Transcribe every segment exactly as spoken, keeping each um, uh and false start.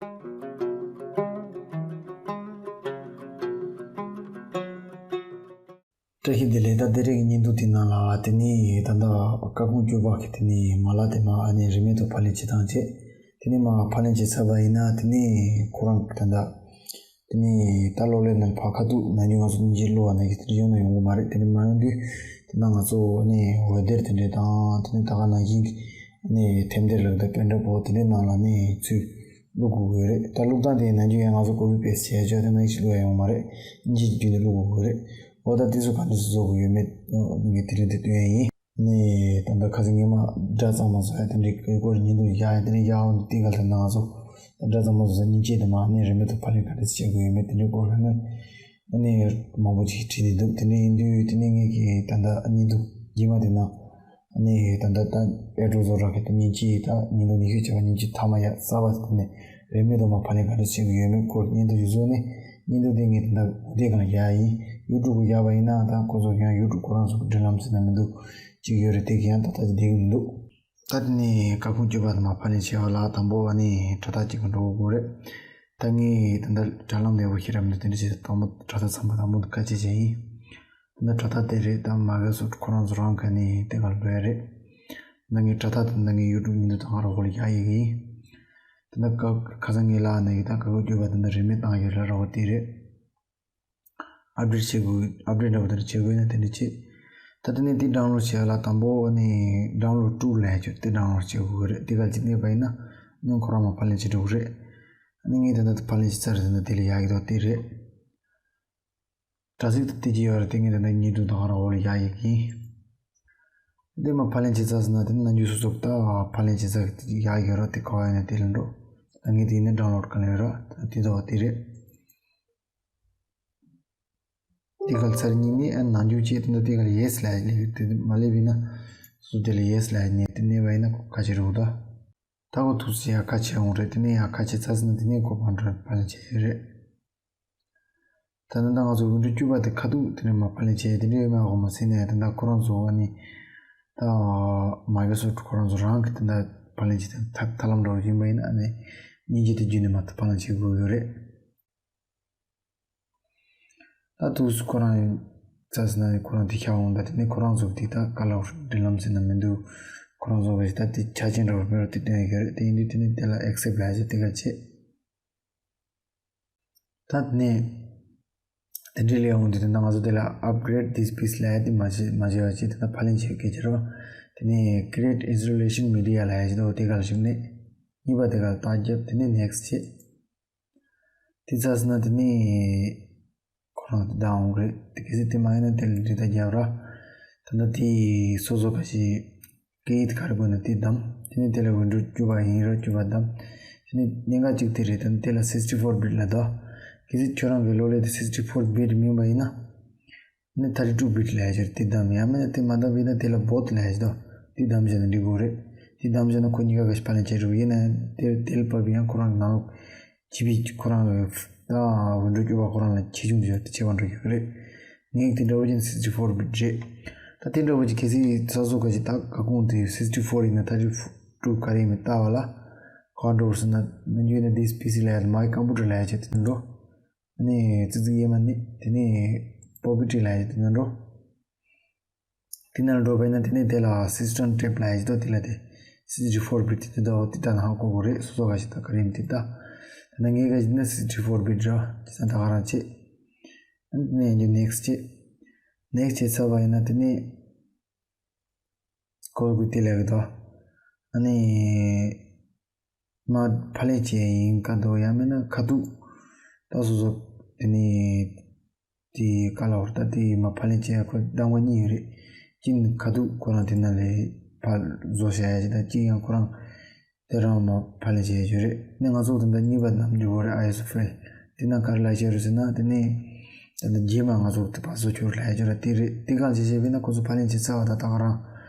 བཀྲ་ཤིས་བདེ་ལེགས། ད་དེ་རིང་གི་བརྙན་ཐུང་དེ་ནང་ལ་དེ་ནས་ད་ལྟ་སྐར་ཁུང་བཅུ་པ་གི་དེ་ནས་མ་ལག་དེ་མར་ཨ་ནི་རིན་མེད་དུ་ཕབ་ལེན་བྱེད་སྟངས་བྱས། དེ་ནས་མར་ཕབ་ལེན་བྱེད་ཚར་བ་ཡིན་ན་དེ་ནས་ཁོ་རང་གི་ད་ལྟ་དེ་ནས་ད་གློག་ཀླད་ནང་ཕར་ཁ་ཐུག་ནམ་རྒྱུན་ང་ཚོ་སྙིང་རྗེ་བླུགས་པ་ནང་བཞིན་དེ་འདྲ་ཡོང་ན་ཡོང་གི་མ་རེད། དེ་འདྲ་མ་ཡོང་དུས་དེ་ན་ང་ཚོ་ཨ་ནི་འོད་སྡེར་དེ་འདྲ་དང་དེ་ནས་ད་ག་ནང་བཞིན་གྱི་ཨ་ནི་ཐེམ་སྡེར་ལབ་ད་པེན་ཌ་རའིབ་དེ་འདྲའི་ནང་ལ་ནི་ཚུར་བླུག་དགོས་ཀྱི་རེད། ད་བླུག་སྟངས་དེ་ནམ་རྒྱུན་ཡང་ང་ཚོ་ཀོ་པི་པེ་སི་བྱས་བྱས་དེ་ནང་བཞིན་བླུག་ཡ་ཡོང་མ་རེད། སྙིང་རྗེ་བརྒྱུད་ནས་བླུག་དགོས་ཀྱི་རེད། འོ་ད་དེ་ཚོ་ག་འདྲ་སེ་བཟོ་དགོས་ཡོད་མེད་ངས་དེ་རིང་དེ་སྟོན་ཡ་ཡིན། ནས་ད་ལྟ་ཁ་སང་ངས་མར་སྒྲ་གཙང་མ་བཟོ་ཡ་དེ་འདྲའི་སྐོར་བརྙན་ཐུང་བཞག་ཡ་དེ་འདྲའི་བཞག་འོང་དུས་ག་ལ་ད་ང་ཚོ་ད་སྒྲ་གཙང་མ་བཟོ་ས་སྙིང་རྗེ་དེ་མར་ནས་རིན་མེད་དུ་ཕབ་ལེན་ག་འདྲ་བྱེད་དགོས་ཡོད་མེད་དེ་འདྲའི་སྐོར་ལ་ནི་ནས་མང་པོ་ཅིག་བྲིས་ནས་འདུག་དེ་འདྲ་ཡིན་དུས་དེ་ནས་ངས་ཀྱི་ད་ལྟ་བརྙན་ཐུང་རྗེས་མ་དེ་ནང་ནས་ད་ལྟ་ད་ཨེ་ཌོབ་བཟོ་གྲྭ་གི་ད་མཉེན་ཆས་ད་བརྙན་ཐུང་ཉི་ཤུ་བྱས་པ་མཉེན་ཆས་མཐའ་མ་ཡ་གསར་པ་དེ་ནས་རིན་མེད་དུ་མར་ཕབ་ལེན་ག་འདྲ་བྱེད་དགོས་ཡོད་མེད་སྐོར་བརྙན་ཐུང་ཞིག་བཟོས་ནས་བརྙན་ཐུང་དེ་ངས་ད་ལྟ་འོ་དེ་གང་བཞག་ཡིན། ཡུ་ཊུབ་གི་བཞག་པ་ཡིན་ན་ད་ཁོ་ཚོ་ཡང་ཡུ་ཊུབ་ཁོ་རང་ཚོ་གི་སྒྲིག་ལམ་ཟེར་ན་མི་འདུག་ཅིག་ཡོད་རེད། དེ་གི་ཡང་ད་ལྟ་ཅིག་བསྡད་ཀྱི་མི་འདུག་ད་དེ་ནས་སྐར་ཁུང་བཅུ་པ་དེ་མར་ཕབ་ལེན་བྱས་པ་ལ་དང་པོ་ཨ་ནི་དྲ་ཐག་ཅིག་གི་འགྲོ་དགོས་རེད། ད་ངས་ད་ལྟ་དྲ་ལམ་ལེགས་པོ་ཞིག་རག་མི་འདུག་དེ་འདྲ་བྱས་དང་པོ་དྲ་ཐག་ཚང་མ་དང་པོ་འདི་ཁ་ཕྱེ་བྱས་ཡིན། ད་ལྟ་དྲ་ཐག་དེ་རེད། ད་མའི་ཀོ་རོ་སོབ་ཁོ་རང་ཚོ་རང་ག་ནས་དེ་ག་ལ་འགྲོ་ཡ་རེད། ད་ངས་དྲ་ཐག་དེ་ད་ངས་ཡུ་ཊུབ་བརྙན་ཐུང་དང་ག་རོགས་ལ་རྒྱག་ཡི་གི་ཡིན། ད་ལྟ་ཁ་ཁ་སང་ངས་ལབ་ནས་ཡི་ད་སྐར་ཁུང་བཅུ་པ་དེ་ད་རིན་མེད་བཏང་ཡོད་ལ་རོགས་དེ་རེད། ཨབ་ཌེཊ་བྱེད་དགོས། ཨབ་ཌེཊ་འདྲ་པོ་དེ་འདྲ་བྱེད་དགོས་ན་དེ་འདྲ་བྱེད། ད་དེ་ནས་དེ་ཌའུན་ལོཌ་བྱེད་ཡ་ལ་དང་པོ་ཨ་ནི་ཌའུན་ལོཌ་ཊུལ་ལབ་ཡ་ཅིག་ཡོད་རེད། དེ་ཌའུན་ལོཌ་བྱེད་དགོས་རེད། དེ་ག་ཅིག་གནོན་པ་ཡིན་ན་ཨ་ནི་ཁོ་རང་མར་ཕབ་ལེན་བྱེད་འགྲོ་གི་རེད། ཨ་ནི་ངས་ད་ལྟ་ཕབ་ལེན་བྱེད་ཚར་རེད། ད་ལྟ་དེ་ལ་ཡག་གི་འདུག་དེ་རེད། དྲ་ཚིགས་དེ་དེ་ཅི་ཡོད་རེད། དེ་ངས་ད་ལྟ་བརྙན་ཐུང་དང་ག་རོགས་ལ་རྒྱག་ཡི་གི་ཡིན། དེ་མར་ཕབ་ལེན་བྱེད་ཚར་སོང་ན་དེ་ནི་ནམ་རྒྱུན་སོ་སོ་ད་ཕབ་ལེན་བྱེད་ཚར་གི་དེ་ཡག་ཡོད་ར། དེ་ག་བ་ཡིན་ན་དེ་ལ་འགྲོ། ད་ངས་དེ་ནས་ཌའུན་ལོཌ་ག་ལ་ཡོད་ར། ད་དེ་དོ་དེ་རེད། དེ་ག་ལ་ཚར་གཉིས་ནས་ཨ་ནང་རྒྱུན་བྱས་དེ་འདྲ་དེ་ག་ལ་ཡེ་སི་ལབ་ཡ་ལས་ཡོད། དེ་མ་ལས་བིན་ན་སུ་དེ་ལ་ཡེ་སི་ལབ་ཡ་ནས་དེ་ནས་བ་ཡིན་ན་ཁ་ཕྱེ་རུ་ད། ད་གོ་ཐུག་སི་ཡ་ཁ་ཕྱེ་འོང་རེད། དེ་ནས་ཡ་ཁ་ཕྱེ་ཚར་སི་ན་དེ་ནས་ཁོ་བང་ཁྲ་ཕ་ལ་ཕྱེ་ཡོད་རེད། ད་ནི་ད་ང་ཚོ་ཝིན་ཌོ་བཅུ་པ་དེ་ཁ་ཐུག་དེ་ནས་མར་ཕ་ལ་ཕྱེ་དེ་འདྲ་ཡོད་མེད་ཧ་གོ་མ་སོང་ནས་དེ་འདྲ་ཁོ་རང་ཚོ་ཨ་ནི་ད་མའི་ཀོ་རོ་སོབ་ཁོ་རང་ཚོ་རང་གི་དེ་འདྲ་ཕ་ལ་ཕྱེ་དེ་ཐབས་ཐབས་ལམ་འདྲ་བོ་ཡིན་པ་ཡིན་ན་ཨ་ནི་སྙིང་རྗེ་དེ་བརྒྱུད་ནས་མར་ཕ་ལ་ཕྱེ་དགོས་ཡོད་རེད། ད་ཐུག་སུ་ཁོ་རང་ཡིན་ཙ་ཟེར་ན་ནི་ཁོ་རང་དེ་ཤ་འོང་ད་དེ་ནས་ཁོ་རང་ཚོ་དེ་ད་ག་ལ་འོ་འབྲེལ་ལམ་ཟེར་ན་མི་འདུག་ཁོ་རང་ཚོ་གི་ད་དེ་ཆ་ཅན་འདྲ་བོ་མེད་རོ་དེ་སྟོན་ཡོད་རེད། དེ་ཡིན་དུས་དེ་ནས་དེ་ལ་ཨེག་སེབ་ལབ་ཡ་ཅིག་དེ་ག་བྱེད། ད་དེ་ནས་དེ་འདྲའི་ལས་འོང་དུས་དེ་ད་ང་ཚོ་དེ་ལ་upgrade this piece ལབ་ཡ་དེ་མ་བྱེད་མ་བྱེད་པ་བྱེད། དེ་ད་ཕ་ལེན་བྱེད་སྐད་ཆ་རོ། དེ་ནས་create installation media ལབ་ཡ་ཅིག་ད་འོ་དེ་ག་ལ་ཞུགས་ནས་གཉིས་པ་དེ་ག་ལ་རྟགས་རྒྱབ། དེ་ནས་ནེག་སི་བྱེད། དེ་ཚར་སོང་ན་དེ་ནས་ཁོ་རང་དེ་ད་འོང་གི་རེད། དེ་གལ་སྲིད་དེ་མ་ཡིན་ན་དེ་ལ་འབྲི་ད་རྒྱབ་ར། ད་ལྟ་དེ་སོ་སོ་ག་ཞིག་སྐད་ཡིག་དེ་ག་རེ་དགོས་ན་དེ་བདམས། དེ་ནས་དེ་ལ་ཝིན་ཌོ་བཅུ་པ་ཡིན་ར་བཅུ་པ་བདམས། དེ་ནས་གནད་འགག་གཅིག་དེ་རེད། ད་ལྟ་དེ་ལ་sixty four bit ལབ་འདུག་གལ་སྲིད་ཁྱོད་རང་གི་གློག་ཀླད་དེ་sixty four bit མིན་པ་ཡིན་ན། ནི་thirty two bit ལབ་ཡ་ཅིག་རེད། དེ་བདམས། ཡང་མིན་ན་དེ་མ་བདམས་པ་ཡིན་ན་དེ་ལ་བོ་ཐི་ལབ་ཡ་ཅིག་འདུག་དེ་བདམས་བྱས་ན་འགྲིག་གི་རེད། དེ་བདམས་བྱས་ན་ཁོ་གཉིས་ཀ་ག་ཞིག་ཕ་ལེན་བྱེད་འགྲོ་ཡིན་ན་ཡང་དེ་དེ་ལ་བབས་ཡང་ཁོ་རང་གི་ནང་ལོགས་ཅི་བི་ཁོ་རང་གི་ད་ཝིན་ཌོ་བཅུ་པ་ཁོ་རང་ལ་ཆེ་ཆུང་ཡོད་དེ་ཆེ་བ་འགྲོ་ཡོད་རེད། ངས་དེ་འདྲ་བོ་ཅན་sixty four bit རེད། ད་དེ་འདྲ་བོ་ཅིག་གལ་སྲིད་ས་སོ་ག་ཞིག་ད་ག་གོང་དེ་sixty four ཡིན་ན་thirty two ག་རེ་ཡིན་མིན་ལྟ་བ་ལ་ག་འགྲོ་བར་སོང་ན་ནམ་རྒྱུན་ན་this P C ལབ་ཡ་དེ་མའི་ཀམ་པུ་ཊར་ལབ་ཡ་ཅིག་དེ་འགྲོ། ནས་ཙི་ཙི་ཡེ་མ་ནི་དེ་ནས་པོ་པི་ཊི་ལབ་ཡ་དེ་ནང་འགྲོ། དེ་ནང་འགྲོ་བས་ན་དེ་ནས་དེ་ལ་སིས་ཊེམ་ཊེབ་ལབ་ཡ་དེ་དེ་ལ་དེ་སིས་ཊི་ཕོར་བི་ཊི་དེ་དོ་དེ་ལྟ་ན་ཧ་གོ་གོ་རེད། སོ་སོ་ག་ཞིག་ད་ག་རེ་ཡིན་དེ་ལྟ། ད་ནང་ངས་ག་ཞིག་ན་སིས་ཊི་ཕོར་བི་ཊི་ར་དེ་ས་ད་ག་རང་བྱེད། དེ་ནས་ཡང་ནེག་སི་ཊི་བྱེད། ནེག་སི་ཊི་བྱེད་ཚར་བ་ཡིན་ན་དེ་ནས། སྐོར་དགོས་དེ་ལས་ཀྱི་དོ། ཨ་ནི། མ་ཕབ་ལེན་བྱས་ཡིན་ག་འདུག་ཡང་མིན་ན་ཁ་ཐུག་ད་སོ་སོ་དེ་ནི། དེ་ག་ལ་བར་ད་དེ་མ་ཕབ་ལེན་བྱས་ཁོ་གདམ་ག་གཉིས་ཡོད་རེད། གཅིག་ནི་ཁ་ཐུག་ཁོ་རང་དེ་ན་ལས་ཕར་བཟོ་བྱ་ཡ་ཅིག་དང་གཅིག་ཡང་ཁོ་རང་དེ་རང་མ་ཕབ་ལེན་བྱས་ཡོད་རེད། ནི་ང་ཚོ་དེ་འདྲ་གཉིས་པ་རྣམས་འགྲིག་གོ་རེད། ཨའི་ཨེས་ཨོ་ཕའིལ་དེ་ན་ག་རེ་ལ་བྱས་རེད་ཟེར་ན་དེ་ནི། ད་ལྟ་རྗེས་མ་ང་ཚོ་དེ་ཕར་བཟོ་ཆོག་ལབ་ཡ་ཅིག་ར་དེ་རེད། དེ་གང་བྱེད་བྱེད་པས་ན་ཁོ་ཚོ་ཕབ་ལེན་བྱེད་ཚར་བ་ད་ད་ག་རང་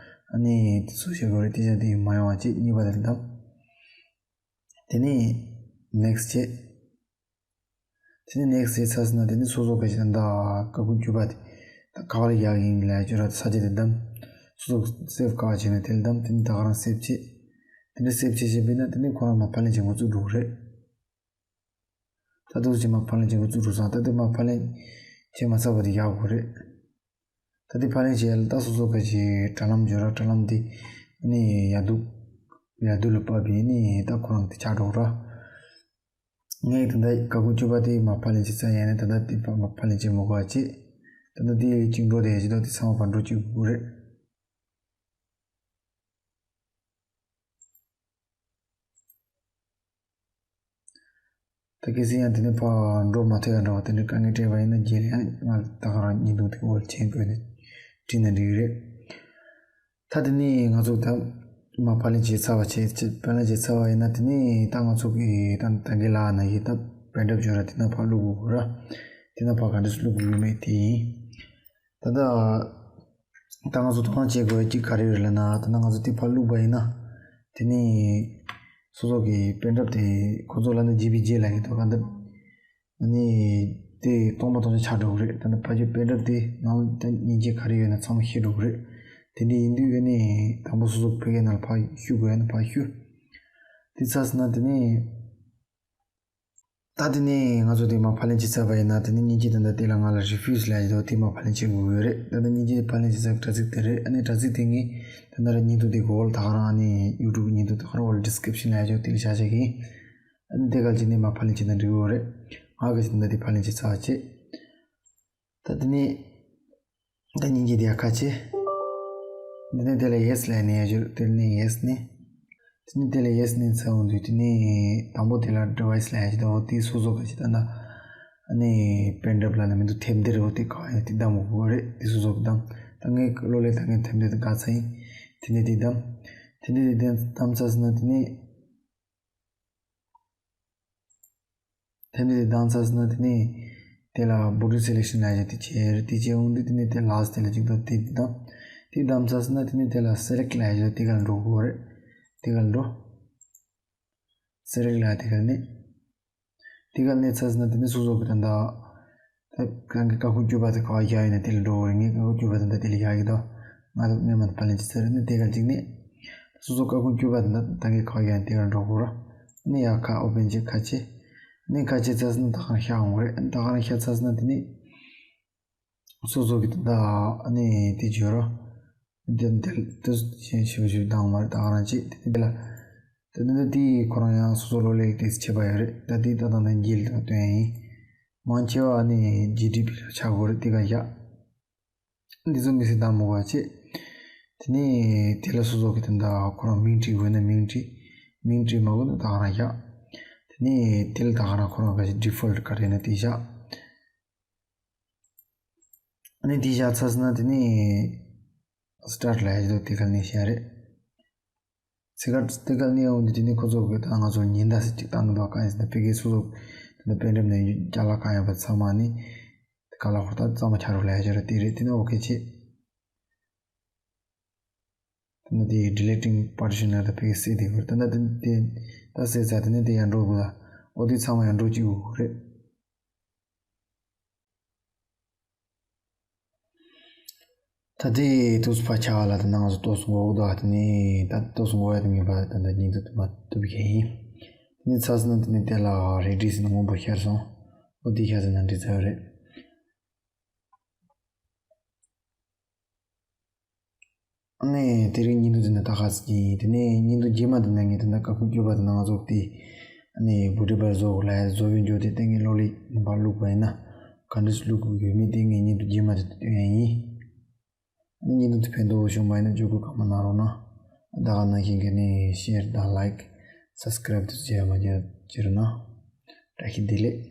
ཨ་ནི་དེ་ཚོ་བྱེད་དགོས་རེད། དེ་ཅང་དེ་མ་ཡོང་བ་བྱེད་གཉིས་པ་དེ་ལ་བདམས། དེ་ནས་ནེག་སི་ཊི་བྱེད། དེ་ནས་ནེག་སི་ཊི་བྱེད་ཚར་སོང་ན་དེ་ནས་སོ་སོ་ག་ཞིག་ད་ལྟ་སྐར་ཁུང་བཅུ་པ་དེ་ད་ག་བ་ལ་ཡག་ཡིན་ལབ་ཡ་ཅིག་ར་ས་ཆ་དེ་བདམས། སོ་སོ་སེབ་ག་བ་བྱས་ན་དེ་ལ་བདམས། དེ་ནས་ད་ག་རང་སེབ་བྱེད། དེ་ནས་སེབ་བྱེད་བྱེད་པས་ན་དེ་ནས་ཁོ་རང་ལ་ཕབ་ལེན་བྱེད་འགོ་བཙུགས་འགྲོ་གི་རེད། ད་དུང་ཅིག་མར་ཕབ་ལེན་བྱེད་དགོས་བཙུགས་འགྲོ་སོང་། ད་དེ་མར་ཕབ་ལེན་བྱེད་མ་ཚར་བ་དེ་རྒྱག་དགོས་རེད། ད་དེ་ཕབ་ལེན་བྱེད་ཡ་ལ་ད་སོ་སོ་ག་ཅིག་དྲ་ལམ་འབྱོར་ར། དྲ་ལམ་དེ་ནི་ཡ་དུ་ཡ་དུ་ལ་ཕབ་པའི་ནི་ད་ཁོ་རང་དེ་ཆགས་འགྲོ་ར། ངས་ད་ལྟ་སྒ་ཁུང་སྐྱོ་པ་དེ་མར་ཕབ་ལེན་བྱེད་ཚར་ཡ་ནི་ད་ལྟ་དེ་ཕར་མར་ཕབ་ལེན་བྱེད་མི་དགོས་པ་བྱེད། ད་ལྟ་དེ་བཅིངས་འགྲོ་དེ་བྱེད་དོ་དེ་ཚང་མ་ཕར་འགྲོ་བཅུག་དགོས་རེད། ད་གལ་སྲིད་ཡང་དེ་ནས་ཕར་འགྲོ་མ་ཐུབ་ཡ་འདྲ་བ་དེ་འདྲའི་དཀའ་ངལ་འཕྲད་པ་ཡིན་ན་རྗེས་ལ་ཡང་ང་ད་ག་རང་བརྙན་ཐུང་དེ་འོག་ལ་མཆན་བཀོད་ནས་བྲིས་ན་འགྲིག་གི་རེད། ད་དེ་ནས་ང་ཚོ་ད་མར་ཕབ་ལེན་བྱས་ཚར་བ་བྱས་ཕབ་ལེན་བྱས་ཚར་བ་ཡིན་ན་དེ་ནས་ད་ང་ཚོ་གི་ད་ད་གིན་ལབ་ན་ཡི་ད་པེན་ཌི་རའིབ་འབྱོར་ར་དེ་ན་ཕར་བླུག་དགོས་ར། དེ་ན་ཕར་ག་འདྲས་བླུག་དགོས་ཡོད་མེད་དེ་ཡིན། ད་ལྟ་ད་ང་ཚོ་དོ་སྣང་བྱེད་དགོས་ཀྱི་ག་རེ་ཡོད་ལབ་ན། ད་ལྟ་ང་ཚོ་དེ་ཕར་བླུགས་པ་ཡིན་ན། དེ་ནས་སོ་སོ་གི་པེན་ཌི་རའིབ་དེ་ཁོ་ཚོ་ལབ་ན་ཇི་བི་ཇི་ལབ་ཀྱི་འདུག་ག་འདི། ཨ་ནི་དེ་སྟོང་པ་སྟོང་ཆ་ཆགས་འགྲོ་གི་རེད། ད་ལྟ་ཕ་གི་པེན་ཌི་རའིབ་དེ་ནང་ལ་ད་མཉེན་ཆས་ག་རེ་ཡོད་ན་ཚང་མ་ཤེས་འགྲོ་གི་རེད། དེ་འདྲ་ཡིན་དུས་ཨ་ནི་དང་པོ་སོ་སོ་ཕ་གི་ནང་ལ་ཕར་བཤུ་དགོས་ཡ་ན་ཕར་བཤུ། དེ་ཚར་སོང་ན་དེ་ནས། ད་དེ་ནས་ང་ཚོ་དེ་མར་ཕབ་ལེན་བྱེད་ཚར་བ་ཡིན་ན་དེ་ནས་མཉེན་ཆས་དེ་འདྲ་དེ་ལ་ང་ལ་རི་ཕིའུ་སི་ལབ་ཡ་དེ་མར་ཕབ་ལེན་བྱེད་དགོས་ཀྱི་རེད། ད་ལྟ་མཉེན་ཆས་ཕབ་ལེན་བྱེད་ས་དྲ་ཚིགས་དེ་རེད། ཨ་ནི་དྲ་ཚིགས་དེ་ངས་དེ་འདྲ་ར་བརྙན་ཐུང་དེ་གོ་ལ་ད་ག་རང་ཨ་ནི་ཡུ་ཊུབ་བརྙན་ཐུང་ད་ག་རང་འོག་ལ་ཌི་སི་ཀི་རིབ་ཤན་ལབ་ཡ་དེ་ལ་བཞག་བཞག་གི་ཡིན། ཨ་ནི་དེ་ག་ཅིག་ནས་མར་ཕབ་ལེན་བྱེད་ན་འགྲིག་གི་རེད། ང་ག་ཅིག་དེ་འདྲ་དེ་ཕབ་ལེན་བྱེད་ཚར་བ་བྱེད། ད་དེ་ནས། ད་མཉེན་ཆས་དེ་ཡར་ཁ་ཕྱེ། དེ་ནས་དེ་ལ་ཡེ་སི་ལབ་ནས་ཡར་ཞུ། དེ་ནས་ཡེ་སི་ནས། དེ་ནས་དེ་ལ་ཡེ་སི་ནས་ཚར་འོང་དུས་དེ་ནས་དང་པོ་དེ་ལ་ཌི་ཝའི་སི་ལབ་ཡ་ཞིག་འདུག་འོ་དེ་སོ་སོ་ག་ཅིག་ད་ན། ཨ་ནི་པེན་ཌི་རའིབ་ལབ་ན་མི་འདུག་ཐེབས་འདི་རེད། འོ་དེ་ག་ཡོད་དེ་བདམས་དགོས་རེད། དེ་སོ་སོ་གི་བདམས། ད་ངའི་གློག་ཀླད་ད་ངའི་ཐེབས་འདི་དེ་ག་ཚར་ཡིན། དེ་ནས་དེ་བདམས། དེ་ནས་དེ་བདམས་ཚར་སོང་ན་དེ་ནས། དེ་ནས་དེ་བདམས་ཚར་སོང་ན་དེ་ནས་དེ་ལ་བྷོ་ཊར་སེ་ལེག་ཤན་ལབ་ཡ་དེ་བྱས་རེད། དེ་བྱས་འོང་དུས་དེ་ནས་དེ་ལ་སི་ཊི་དེ་ལ་ཅིག་ད་དེ་དེ་བདམས། དེ་བདམས་ཚར་སོང་ན་དེ་ནས་དེ་ལ་སེ་ལེག་ཊི་ལབ་ཡ་དེ་ག་ལ་འགྲོ་དགོས་རེད། དེ་ག་ལ་འགྲོ། སེ་ལེག་ཊི་ལབ་ཡ་དེ་ག་ལ་ནས། དེ་ག་ལ་ནས་ཚར་སོང་ན་དེ་ནས་སོ་སོ་གི་ད་ད། ད་གང་གི་སྒ་ཁུང་སྐྱོ་པ་དེ་ག་པར་བཞག་ཡོད་ན་དེ་ལ་འགྲོ་དགོས་རེད། ངས་སྒ་ཁུང་སྐྱོ་པ་དེ་འདྲ་དེ་ལ་བཞག་གི་འདུག་ང་ལ་སྔོན་མ་དེ་ཕབ་ལེན་བྱེད་ཚར་རེད། ནས་དེ་ག་ཅིག་ནས། སོ་སོ་སྒ་ཁུང་སྐྱོ་པ་དེ་འདྲ་ད་གི་ག་པར་བཞག་ཡོད་ན་དེ་ག་ལ་འགྲོ་དགོས་རེད། ནས་ཡར་ཁ་ཨོ་པན་བྱེད། ཁ་ཕྱེ། ནས་ཁ་ཕྱེ་ཚར་སོང་ན་ད་ག་རང་ཤར་འོང་གི་རེད། ད་ག་རང་ཤར་ཚར་སོང་ན་དེ་ནས། སོ་སོ་གི་ད་ནས་དེ་བརྗོད་རོགས། དེ་དེ་དེ་ཞིབ་ཞིབ་དང་མར་ད་ག་རང་བྱེད། དེ་དེ་ལ། དེ་དེ་དེ་ཁོ་རང་ཡང་སོ་སོ་གློག་ཀླད་ཀྱི་ཏོག་ཙམ་ཁྱད་པར་ཡོད་རེད། ད་དེ་ད་ད་ནས་འགྱེལ་དང་སྟོན་ཡིན། མང་ཆེ་བ་ནི་ཇི་ཌི་པི་ལ་ཆགས་དགོས་རེད། དེ་ག་བཞག་འདི་ཚོ་མི་སྲིད་དང་མི་དགོས་པ་བྱེད། དེ་ནས་དེ་ལ་སོ་སོ་གི་དེ་འདྲ་ཁོ་རང་མིང་བྲིས་དགོས་ན་མིང་བྲིས། མིང་བྲིས་མ་དགོས་ན་ད་ག་རང་བཞག་དེ་ནས་དེ་ལ་ད་ག་རང་ཁོ་རང་ག་ཞིག་ཌི་ཕོལ་ཊི་ག་རེ་ཡིན་ན་དེ་བཞག་ཨ་ནི་དེ་བཞག་ཚར་སོང་ན་དེ་ནས་སི་ཊར་ཊི་ལབ་ཡ་ཞིག་འདུག་དེ་ག་ནས་བཞག་རེད། ཚེ་གར་དེ་ག་ནས་འོང་དུས་དེ་ནས་ཁོ་ཚོ་གི་ད་ང་ཚོ་ཉེན་བརྡ་ཟེར་ཅིག་བཏང་གི་འདུག་གང་ཡིན་ཟེར་ན་ཕ་གིའི་སོ་སོ་དེ་འདྲ་པེན་ཌི་རའིབ་ནས་ཅ་ལག་གང་ཡོད་པ་ཚང་མ་ནི་དེ་ག་ལ་ཧོར་ད་གཙང་མ་ཆགས་རོགས་ལབ་ཡ་ཞིག་རེད། དེ་རེད། དེ་ནས་ཨོ་ཁེ་བྱེད། དེ་ནས་དེ་ཌི་ལི་ཊིང་པར་ཊི་ཤན་ལ་ད་ཕ་གིའི་སེལ་དེ་དགོས་རེད། ད་ནི་དེ་དེ་ད་སེལ་ཚར། དེ་ནས་དེ་ཡར་འགྲོ་དགོས་ད། ཨོ་དེ་ཚང་མ་ཡར་འགྲོ་བཅུག་དགོས་རེད། ད་དེ་ཏོག་ཙམ་ཕར་ཆགས་ལ་ད་ནང་ང་ཚོ་ཏོག་ཙམ་འགོར་འདུག་དེ་ནས་ད་ཏོག་ཙམ་འགོར་ཡ་དེ་ངེས་པར་ད་ད་ཉིན་དུ་མ་ཐུབ་མཁན་ཡིན། དེ་ནས་ཚར་སོང་ན་དེ་ནས་དེ་ལ་རེད་ཌི་ཟེར་ན་སྔོན་པོ་ཤར་སོང་། ཨོ་དེ་ཤར་ཟེར་ན་འགྲིག་ཚར་རེད། ཨ་ནི་དེ་རིང་བརྙན་ཐུང་འདི་ནས་ད་ག་ཟིག་ཡིན། དེ་ནས་བརྙན་ཐུང་རྗེས་མ་འདི་ན་ངས་དེ་འདྲ་སྐར་ཁུང་སྐྱོ་པ་དེ་ནང་བཟོ་སྟེ། ཨ་ནི་བྷོ་ཊི་པར་བཟོ་དགོས་ལ་ཡ་བཟོ་བའི་འཇོག་དེ་ལྟ་ངས་གློག་ཀླད་ནང་ཕར་བླུགས་པ་ཡིན་ན། ག་འདྲ་ཞིག་བླུགས་དགོས་ཡོད་མེད་དེ་ངས་བརྙན་ཐུང་རྗེས་མ་དེ་ནས་སྟོན་ཡ་ཡིན། ཨ་ནི་བརྙན་ཐུང་དེ་ཕན་ཐོགས་བྱུང་བ་ཡིན་ན་བརྗོད་དགོས་གང་མ་གནང་རོགས་གནང་། ད་ག་ནང་བཞིན་གྱི་ནི་ཤེར་དང་ལའིཀ་སབ་སི་ཀ་རའིབ་དེ་ཚོ་བྱས་མ་བརྗེད་རོགས་གནང་། བཀྲ་ཤིས་བདེ་ལེགས།